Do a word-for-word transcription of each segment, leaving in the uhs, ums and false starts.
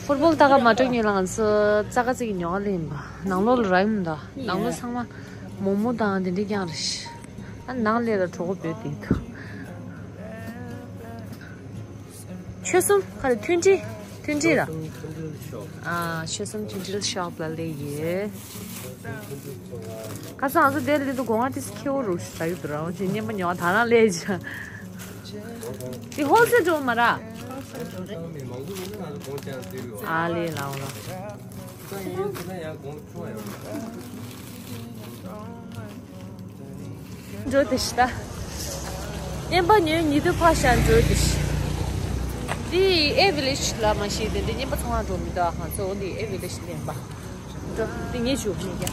ཕུར་བུ་ལྟ་ག་མ་འགྲོ་ཉེ་ལང་ཚོ་རྩ་ཁ་ཚིག་གི་ཉོ་ག་ལེན་པ། ནང་ལོགས་ལ་རག་མི་འདུག་ནང་ལོགས་ཚང་མ་མོག་མོག་དང་དེ་འདྲ་རྐྱང་རེད། ཨ་ནང་ལས་ལ་གྲོགས་པོ་བོད་དེ་འདུག་ཆོལ་གསུམ་ག་རེ་མཐུན་སྒྲིལ། མཐུན་སྒྲིལ་ར། ཨ་ཆོལ་གསུམ་མཐུན་སྒྲིལ་ཤོབ་ལ་སླེབས་ཡོད། ཁ་སང་ང་ཚོ་དེར་སླེབས་དུས་སྒོ་ང་ཏིས་ཁེའུ་རུ་ཞིག་ཟ་གི་འདུག་ར། འོ་ཅེ་རྔན་པ་ཉོ་ད་རང་སླེབས་ཅིག་འདི་ཧོལ་སེལ་སྤྲོ་མ་ར། ཨ་ལེ་ལའོ་ལ། འགྲོ་དེ་ཤི་ད། རྔན་པ་ཉོས་ཉི་དུ་ཕ་ཤ་འགྲོ་དེ་ཤི། འདི་ཨེ་ཝི་ལེ་ཇི་ལ་མ་ཤི་དེ་འདི་རྔན་པ་ཚོང་ཁང་འགྲོ་མི་འདུག་ང་ཚོ་འདི་ཨེ་ཝི་ལེ་ཇི་ལེན་པ། འགྲོ། འདི་ངས་ཞུ་མི་རྒྱ།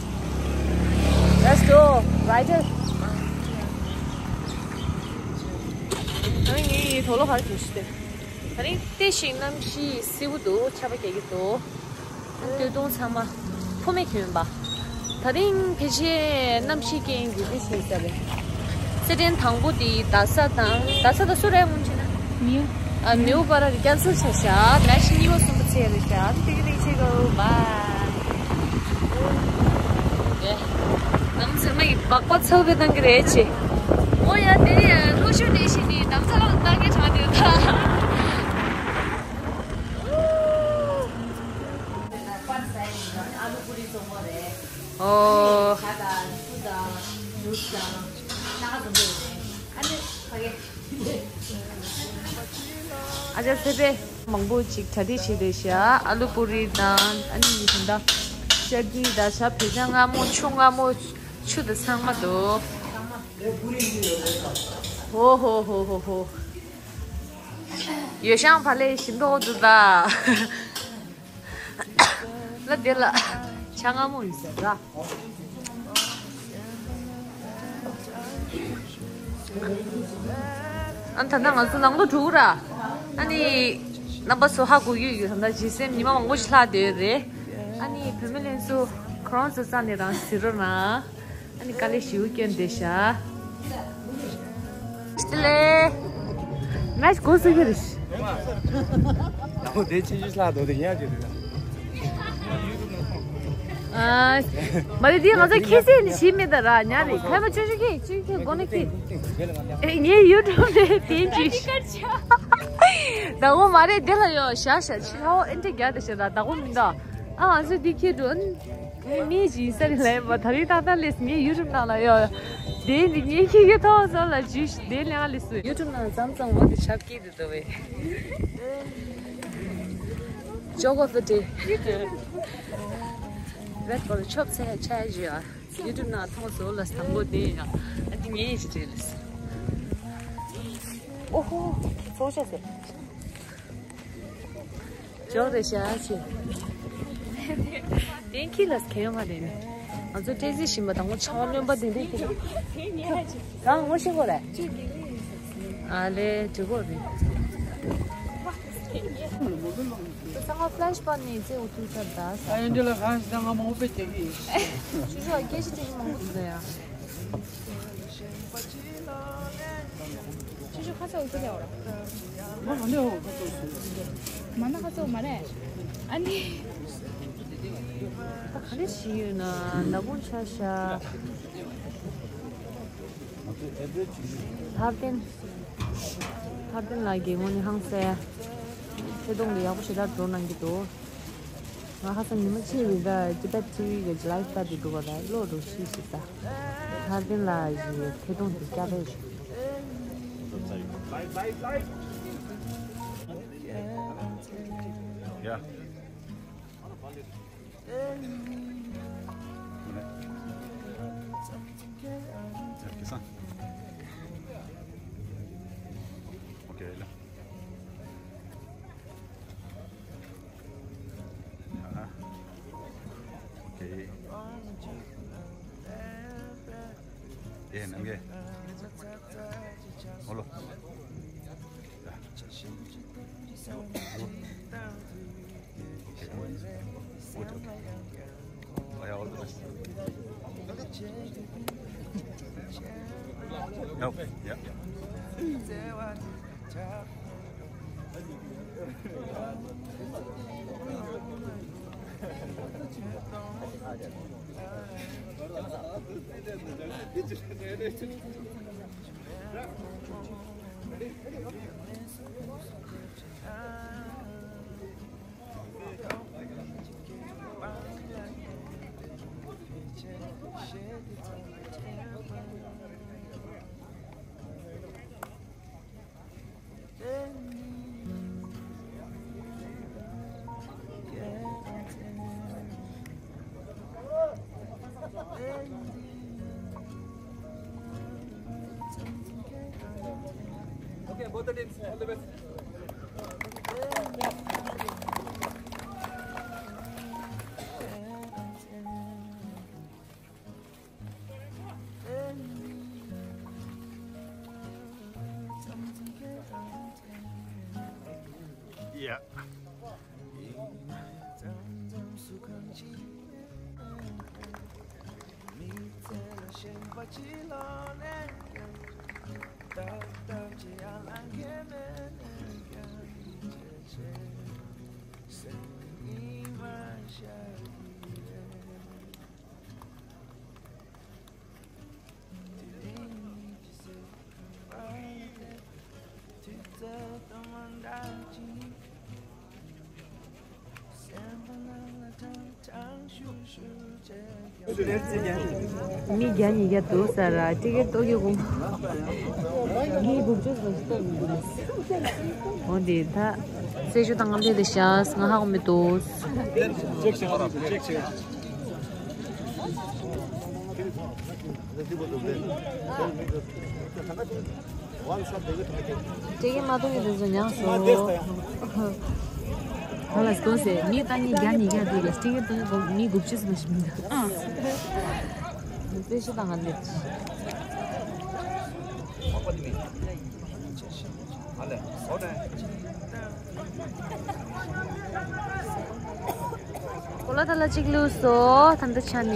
Let's go, rider. ཨ་ངའི་དོ་ལོ་ཧར་གྱིས་ཤི་སྟེ། ད་རིང་བལྟས་ཤིང་གནམ་གཤིས་བསིལ་པོ་འདུག་ཆར་པ་རྒྱག་གི་འདུག་སྟོད་ཐུང་ཚང་མ་ཕོ་མེ་གྱོན་པ། ད་རིང་ཕལ་ཆེར་གནམ་གཤིས་རྐྱེན་གྱིས་འདི་བྱས་ས་རེད། གསེར་ཕྲེང་དང་པོ་དེ་རྡ་ས་དང་རྡ་ས་དང་སུ་རེད་སྔོན་ཆད་ན། མིའུ། ཨ་མིའུ་པ་ར་རེད། ཀན་སེལ་བྱས་ཤག་མེ་ཤི་གཉིས་པ་གསུམ་པ་ཚེ་རེད་ཤག་ཏིག་ཏིག་ཆེ་གོ་བ། ནམ་ཚང་མ་ཡི་སྦག་སྦག་ཚ་བའི་གནང་གི་རེད་ཆེ། ཨོ་ཡ་དེ་ལྷོ་ཤོད་དེ་ཤི་ནི་ནམ་ཚ་ལ་གནང་གི་གྲགས་དེ་ད། ཨོ། ཨ་ཅག་ཚེ་འཕེལ་མང་པོ་ཅིག་གྲ་སྒྲིག་བྱས་བསྡད་ཤག་ཨ་ལུ་པུ་རི་དང་ཨ་ནི་ཡི་དམ་ད་ཤ་ཀི་ད་ཤ་བོད་ཇ་མངར་མོ་ཆུ་མངར་མོ་ཆུ་དང་ཚང་མ་འདུག་ཧོ་ཧོ་ཧོ་ཧོ་ཧོ། ཡོ་ཤང་ཕ་ལེ་ཞིམ་མདོག་འདུག་ད། ལ་དེ་ལ་ཆ་ང་མོ་ཡིན་ཟེར་ར། ཨ་ད་ལྟ་ང་ཚོ་ནང་ལོགས་འགྲོ་གི་ར། ཨ་ནི་རྣམ་པ་ཚོ་ཧ་གོ་གི་ཡོད་ད། ལྟ་ཇི་སེམས་ཉི་མ་མང་པོ་ཞིག་ལྷག་བསྡད་ཡོད་རེད། ཨ་ནི་བུད་མེད་ལྷན་ཚོགས་ཁོ་རང་ཚོ་རྩ་ནས་རང་གཟིགས་རོགས་གནང་། ཨ་ནི་དཀའ་ལས་ཞེ་པོ་བསྐྱོན་བསྡད་ཤག་ལེ། མེ་ཆི་གོ་སུ་གི་རེད། ཡང་དེ་ཆི་ཆི་ལྷག་འདུག་དེ་ཡང་ཅི་རེད། ཨ། མ་རེད་དེ་ང་ཚོ་ཁྱེད་སེ་ནི་ཤི་མེད་ད་ར་ཉ་རེད། ཁ་མ་ཆུ་ཆུ་ཁྱེད་ཆུ་ཁྱེད་གོ་ནི་ཁྱེད། ཨེ་ངའི་ཡུ་ཊུབ་ནས་དེ་ཅི། ད་འོ་མ་རེད་དེ་ལ་ཡོ་ཤ་ཤ་ཆི་ཧའོ་ཨེན་ཏི་རྒྱ་དེ་ཤ་ད་ད་འོ་མི་འདུག་ཨ་ང་ཚོ་འདི་ཁྱེད་འགྲོ། ངའི་མི་ཇི་ས་རི་ལས་པ་ད་རི་ཏག་ཏག་ལས་ངའི་ཡུ་ཊུབ་ནང་ལ་ཡོད། དེ་འདི་ངའི་ཁྱི་གི་ཐོག་སོ་ལ་ཇུས་དེ་ལས་ང་ལས་སུ་ཡུ་ཊུབ་ནང་ཙམ་ཙམ་འོ་དེ་ཆབ་ཀྱི་དེ་དོ་བས། Joke of the day. རེད་པར་ཆོབ་ཚེ་ཆ་ཇི་ཡ་ཡུ་ཊུབ་ནང་ཐོག་སོ་ལ་སམ་གོ་དེ་ཡ་ཨ་འདི་ངའི་ཇི་དེ་ལས། ཨོ་ཧོ། ཚོགས་ཆ་ཟེར། ཇོག་རེ་ཤ་ཆེ། དེང་ཁྱི་ལ་ཁེ་ཡོང་ང་རེ་ནི། ང་ཚོ་ཏྲེ་ཟི་ཞིམ་པ་དང་པོ་ཆང་རློན་པ་དེ་འདྲས་ཁྱི། རང་ངོ་ཤེས་གོ་རེ། ཨ་ལེ་དྲི་གོ་རེ། ཚང་མ་ཕ་ལེ་ཤི་པར་ནི་རྩེ་འུ་ཐུག་ཚར་ད་ས། ཨ་ཡོན་ཏེ་ལ་གང་ཞིག་ད་ང་མང་པོ་བྱེད་ཀྱི་ཡིན། ཆུ་ཆུ་སྐད་ཆ་དྲི་གི་མང་པོ་འདུག་ད་ཡ། ཆུ་ཆུ་ཁ་ཚ་འུ་ཚ་ལས་འོ་ར། མ་ཧ་ལས་འོ་ཁ་ཚ་འུ་ཚ། མ་ན་ཁ་ཚ་འུ་མ་རེད། ཨ་ནི། ད་ག་རེ་ཞིག་ཡོད་ན་ན་བུན་ཆ་ཤ། ལྷ་ལྡན། ལྷ་ལྡན་ལགས་ཀྱིས་དངོས་གནས་ཧང་སངས། ཐད་གཏོང་གི་ཡག་པོ་ཞེ་དྲག་འགྲོ་གནང་གི་འདུག་ང་ཧ་སང་ཉི་མ་གཅིག་རིང་ད་ཊི་བེཊ་ཊི་ཝི་གི་ལའིབ་ལྟ་དུས་འདུག་ག་ད་བློ་འགྲོ་ཤི་ཤི་ད། ལྷ་ལྡན་ལགས་ཀྱི་ཐད་གཏོང་དེ་སྐྱ་རེ་ཞིག Yeah. Okay. Okay. ཨེ་ནམ་གེ། ཨོ་ལོ། ཨོ་ཡ། ཨོ་ལོ། ཨོ་ཡ། ཨོ་ལོ། ཡ། ཡ། Okay, both the teams, all the best. Yeah. མི་བརྒྱ་ཉིས་བརྒྱ་འདུག་ས་ར་ཊི་ཀེ་ཊི་ཏོག་གི་དགོངས། ངའི་དགུ་བཅུ་ཙམ་ཞིག་ཏོག་མི་འདུག་འོ་འདི་ད་སེ་ཤུ་དང་ལེ་ལེ་ཤ་ང་ཧ་གོ་མི་འདུག་ཊི་ཀེ་ཊི་མ་གཏོང་གི་དེ་ཚོ་ཉག་སོ། ང་ལ་སྐོར་ཟེར་མི་ད་ནི་བརྒྱ་ཉིས་བརྒྱ་འདུག་ལ་ཊི་ཀེ་ཊི་གཏོང་གི་མི་དགུ་བཅུ་ཙམ་ཞིག་མི་འདུག་ཨ། དཔེ་ཤི་དང་ང་ནི། གོ་ལ་ཐ་ལ་གཅིག་ལུས་སོ་ད་འདི་ཆ་ནས།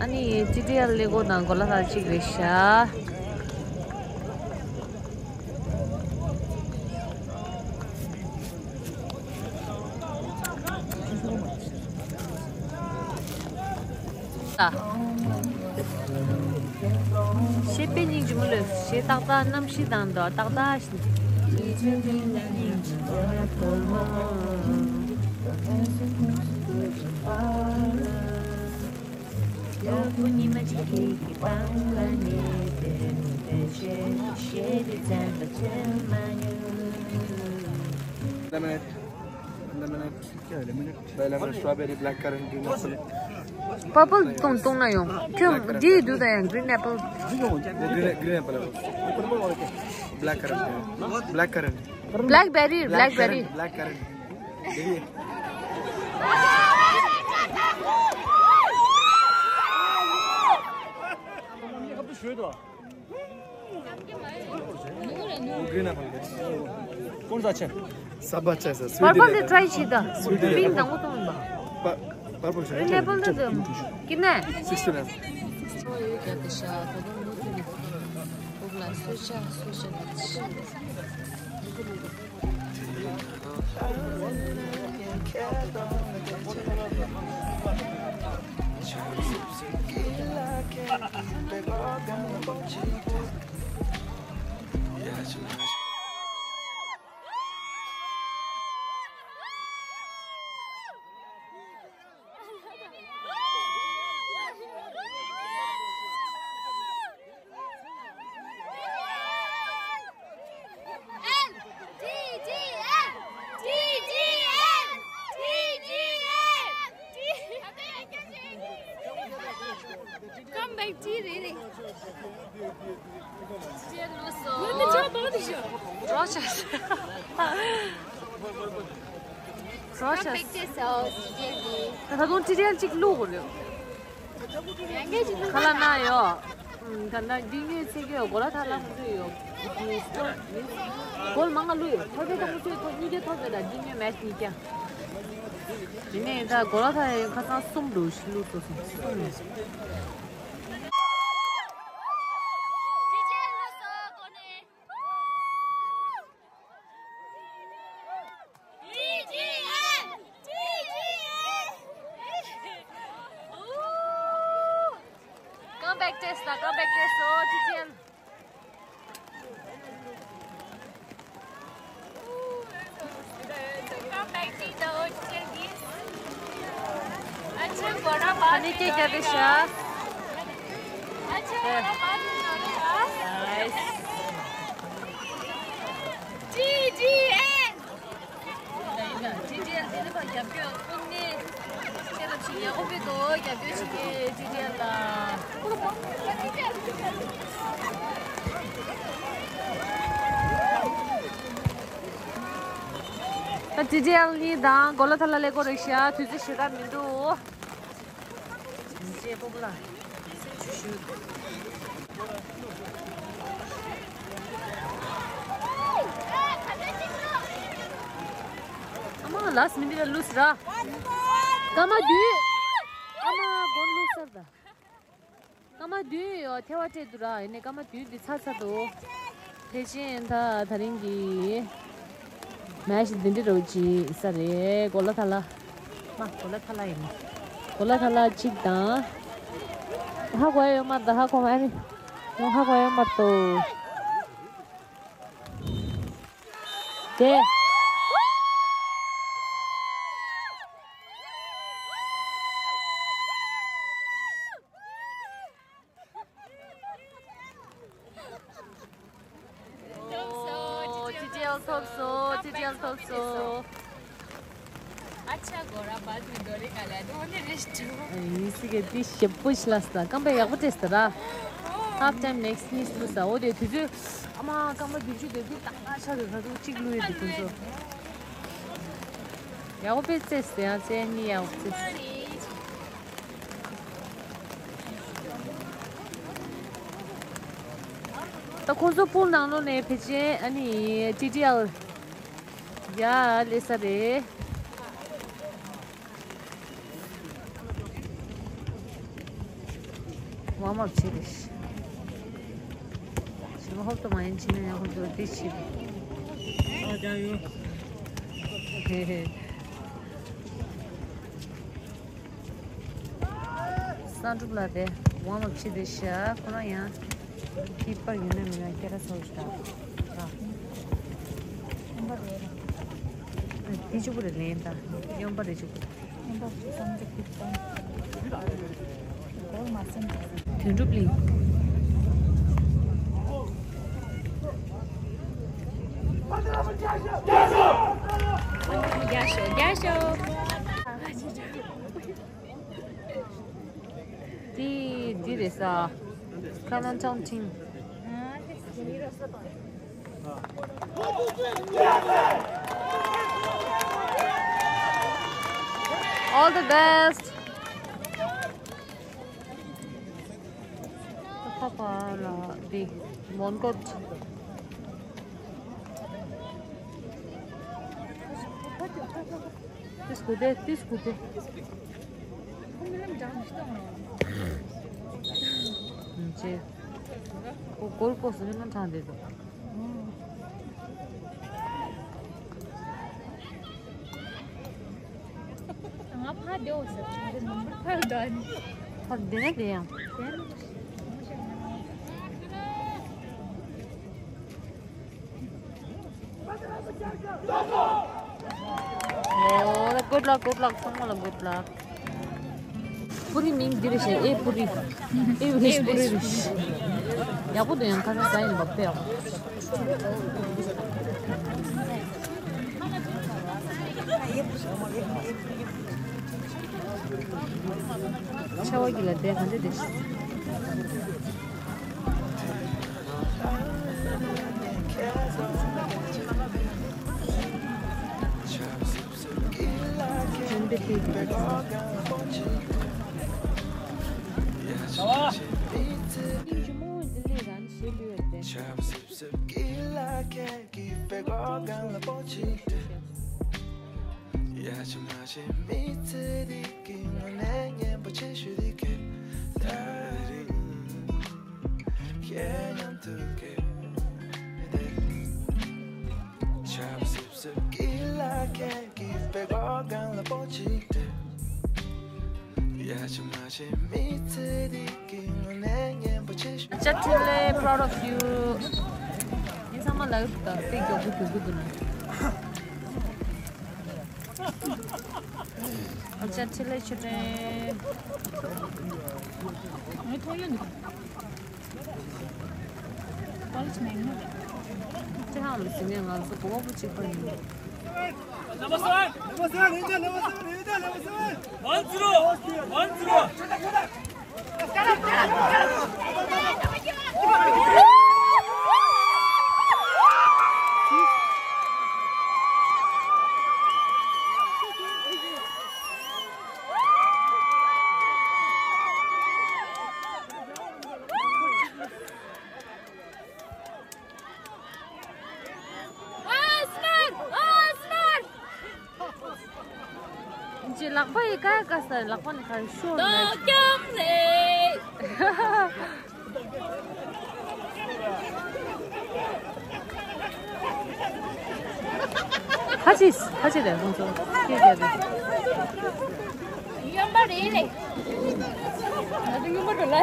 ཨ་ནི་ཊི་ཌི་ཨེལ་ལེ་གོ་དང་གོ་ལ་ཐ་ལ་གཅིག་རེད་ཤག་ཤེས་པའི་སྙིང་རྗེ་མོ་ལོས་ཞེས་ཏག་ཏག་རྣམ་ཤེས་དང་འདྲ་ཏག་ཏག་ཞིག Lemonade. Lemonade. By lemon strawberry, black currant, green apple. Purple དང་བཏུང་ན་ཡོང་། ཁྱོད་འདི་བསྡུ་ད་ཡང་green apple. Green, green apple. Black currant. Black currant. Blackberry, blackberry. Black currant. Green apple. कौन सा अच्छा है? सब अच्छा है sir. Purple दे try ची दा। Pink दा वो तो बा। Purple sir. Green apple दा दम। कितना है? Sixty nine. Come back, tea, really. Rochester. Rochester. ད་དུང་ཊི་ཌི་ཨེལ་གཅིག་བླུག་དགོས་རེད། ཁ་ལག་ན་ཡོད། ད་ལྟ་འདི་ངའི་ཚེ་གེ་གོ་ལ་ཐ་ལ་ཁོ་ཚོས་ཡོད། གོལ་མང་ང་བླུགས་ཡོད། ཐོབ་པའི་ཐོབ་ཚོས་ཐོབ་གཉིས་ཀ་ཐོབ་ཡོད། ད་འདི་ངའི་མེ་ཆི་གཉིས་ཀ། དེ་ནས་ད་གོ་ལ་ཐ་ཁ་སང་གསུམ་འདུག་བླུགས་སོ་སོ་གསུམ་རེད། Welcome back to the show, Chichen. अच्छा, बड़ा बात अनिके क्या दिशा? अच्छा, बड़ा बात। Nice. जी, जी, एस। ཅི་ཅི་ཨེལ་དེ་ནི་ཕར་རྒྱབ་སྐྱོར་དཔུང་སྣེ་ཁྱེད་རང་ཅིག་ཡག་པོ་སྤེལ་འདུག་རྒྱབ་སྐྱོར་བྱེད་མཁན་ཅི་ཅི་ཨེལ་ལ། ད་ཅི་ཅི་ཨེལ་གཉིས་དང་གོ་ལ་ཐ་ལ་ཀླད་ཀོར་རེད་ཤག་དུས་ཚོད་ཞེ་དྲག་མི་འདུག་ཅེ་སྤོབས་ལ། ཨ་མ་ལཱསི་མི་ནིཊ་ལ་ལུས་ར། སྐར་མ་བདུན། ཨ་མ་གོ་ལུས་སར་ད། སྐར་མ་བདུན་ཡོད་ཐལ་བ་སྤྲད་འདུག་ར། ཡིན་ནའི་སྐར་མ་བདུན་འདི་ཚར་ཚར་འདུག་ཕལ་ཆེར་ད་ད་རིང་གི་མེ་ཆི་འདི་འདྲ་རུ་ཅིག་ས་རེད། གོ་ལ་ཐ་ལ། མ་གོ་ལ་ཐ་ལ་ཡིན། གོ་ལ་ཐ་ལ་གཅིག་དང་། ཧ་གོ་ཡ་ཡོད་མ་རེད། ཧ་གོ་མ་རེད། ཧ་གོ་ཡ་ཡོད་མ་རེད་དོ། དེ། ཨོ། ཅི་ཅི་ཨེལ་ཐོབ་སོང་། ཅི་ཅི་ཨེལ་ཐོབ་སོང་། अच्छा गोरा बात में डोरे काला दोने रेस्टो। ཨེ་སི་གེ་དེ་ཞེ་པོ་ཞིག་ལ་ས་རྐང་པ་ཡག་པོ་བྲེས་ས་ར། ཧབ་ཊེམ་ནེག་སི་ནིས་ལུས་ས། འོ་དེ་དུས་ཚོད་ཨ་མ་སྐར་མ་བདུན་ཅུ་དེ་དུས་ཏག་ཏག་ཆགས་འདུག་ད་དུང་གཅིག་བླུགས་ཡོད་འདུག་ཁོང་ཚོ། ཡག་པོ་དཔེ་བརྩེས་སོང་། ཡང་བརྩེ་གཉིས་ཡག་པོ་བརྩེས་སོང་། ད་ཁོང་ཚོ་པུལ་ནང་ལོགས་ནས་ཕལ་ཆེར་ཨ་ནི་ཊི་ཊི་ཨེལ་ཡ་སླེབས་ས་རེད། ཝརམ་ཨབ་བྱེད་རེད། ཞི་མ་ཧོབ་ཏོ་མ་ཡིན་ཕྱིན་ན་ཡང་ཁོང་ཚོ་འདི་བྱེད། ཧེ་ཧེ། སན་ཀྲུག་ལ་དེ་ཝརམ་ཨབ་བྱེད་དེ་ཤ་ཁོ་རང་ཡང་ཁྱི་པར་ཡིན་ན་མིན་ན་སྐད་ར་ཚོར་ཤ་ད། དེ་ཆུ་བུ་རེ་ལེན་ད་གཡོན་པ་རེ་ཆུ་བུ། དོན་གྲུབ་གླིང་། རྒྱ་ཤོག་རྒྱ་ཤོག་འདི་འདི་རེད་ས། ཁ་ནང་ཅང་ཅིང་། All the best. ཁ་པ་ལ་འདི་མོན་གྷོ། ཏིས་གུ་དེ་ཏིས་གུ་དེ། ཅེ། ཁོ་གོལ་ཀོ་སི་ནི་ན་ཐང་དེ་དོ། ང་ཕ་དེའོ་ཟེར་ང་དེ་ནམ་བར་ཕ་དོ་ནི། ཕ་དེ་ནས་དེ་ཡང་། དེ་ནི། Oh, good luck, good luck. ཚང་མ་ལ་good luck. པུ་རི་མིང་འདི་རེད་ཤག་ཨེ་པུ་རི། ཨེ་རེད། པུ་རི་རེད། ཡག་པོ་འདུག་ཡང་ཁ་སང་ཟ་ཡིན་པ་དཔེ་ཡག་པོ། ཆེ་བ་གི་ལ་དེ་ག་འདྲ་དེ། ལྕགས་ཁྲི་ལས་proud of you། ངས་ཚང་མ་ལ་ཡོད་དང་དཔེ་མགྱོགས་པོ་གྱོན་གྱི་འདུག་ན། ལྕགས་ཁྲི་ལས་ཆུ་ཕྲན། ངའི་ཐོག་ཡོད་འདུག་ཁོ་ལ་ཆི་མེད་ནོ། ཅི་ཧང་ལ་ཟིན་ནས་ང་ཚོ་གོ་བ་པོ་གཅིག་པ་ཡིན། Number seven. Number seven, India, number seven, India, number seven. One zero, one zero. ཅི་ལག་པ་ཡི་ཀ་ཀ་ས་ལག་པ་ནི་ག་རེ་ཤོར་མེད། ཧ་ཅིས་ཧ་ཅི་རེད་ཁོང་ཚོ་སྐད་རྒྱབ་རེད། ཡོན་པ་རེད་ལེ། ང་ཚོ་ཡོན་པ་འགྲོ་ལ།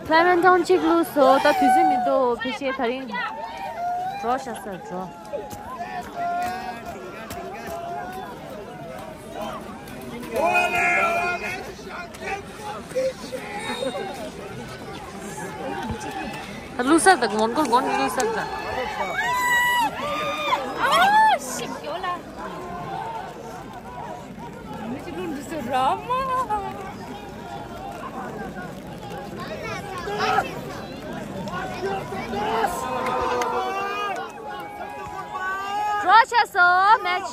ཁ་མེན་ཐོང་གཅིག་བླུགས་སོ། ད་དུས་ཚོད་མི་འདུག་ཕལ་ཆེར་ད་རིང་འགྲོ་ཤག་ས་འགྲོ། ལུག་གསར་དང་མོན་གྷོར་མགོན་ལུག་གསར་དང་། ཨ་ཤི་ཡོ་ལ། མི་ཅི་ལུང་འདི་སུ་ར་མ། འགྲོ་ཆ་སོ་མེཆ།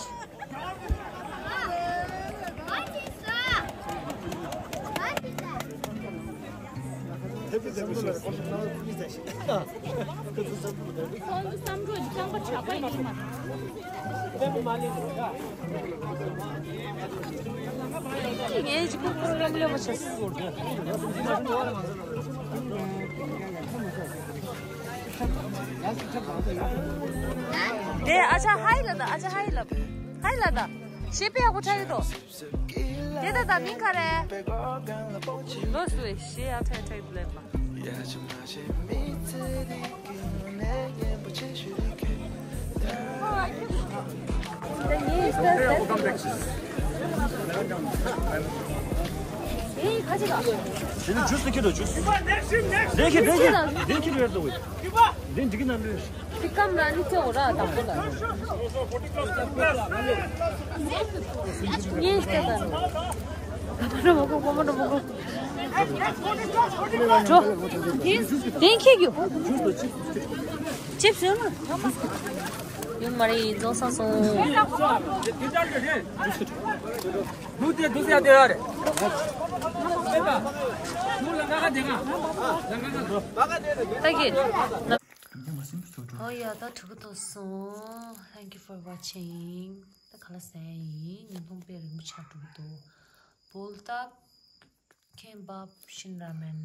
ངས་ཅིག་ཀུ་ཀུ་རེ་རེ་མ་བྱས། དེ་ཨ་ཅག་ཧའི་ལབ་དང་། ཨ་ཅག་ཧའི་ལབ། ཧའི་ལབ་དང་། ཞེ་པེ་ཡག་པོ་ཆགས་ཀྱི་འདུག་དེ་ད་ད་མིང་ག་རེ། ལོ་སུ་ཞེ་ཡག་ཐད་ཐད་ལེན་པ། ཇུས་ལ་ཁྱེར་རོ་ཇུས། ལེན་ཁྱེར་ལེན་ཁྱེར་ལེན་ཁྱེར་ཡོད་དོ། ལེན་འགྲིག་གི་ན་ལོས། ཤི་ཀམ་ར་ནི་ཅོ་ར་དང་པོ་ལ། ངས་སྐད་ད། ད་མ་ར་མ་གོ་གོ་མ་ར་མ་གོ། ཇོ། ལེན་ཁྱེར་རྒྱུ། ཅིབ་སོང་ན། ཡོད་མ་རེད་རྫོང་སང་སོང་། ལུག་དེ་དུས་ཡ་དེ་ཡ་རེད། ལུག་ལ་ང་ག་དེ་ང་། ལ་ང་ག་ལ། ད་གི། ཨོ་ཡ་ད་ཐུག་གི་ཐུག་སོང་། Thank you for watching. ད་ག་ལ་ཟེར་ཡིན། ཉིན་ཐོང་དཔེ་རིང་པོ་ཆགས་འགྲོ་གི་འདུག་བོལ་ཏབ་ཁེམ་བབ་ཤིན་ར་མེན།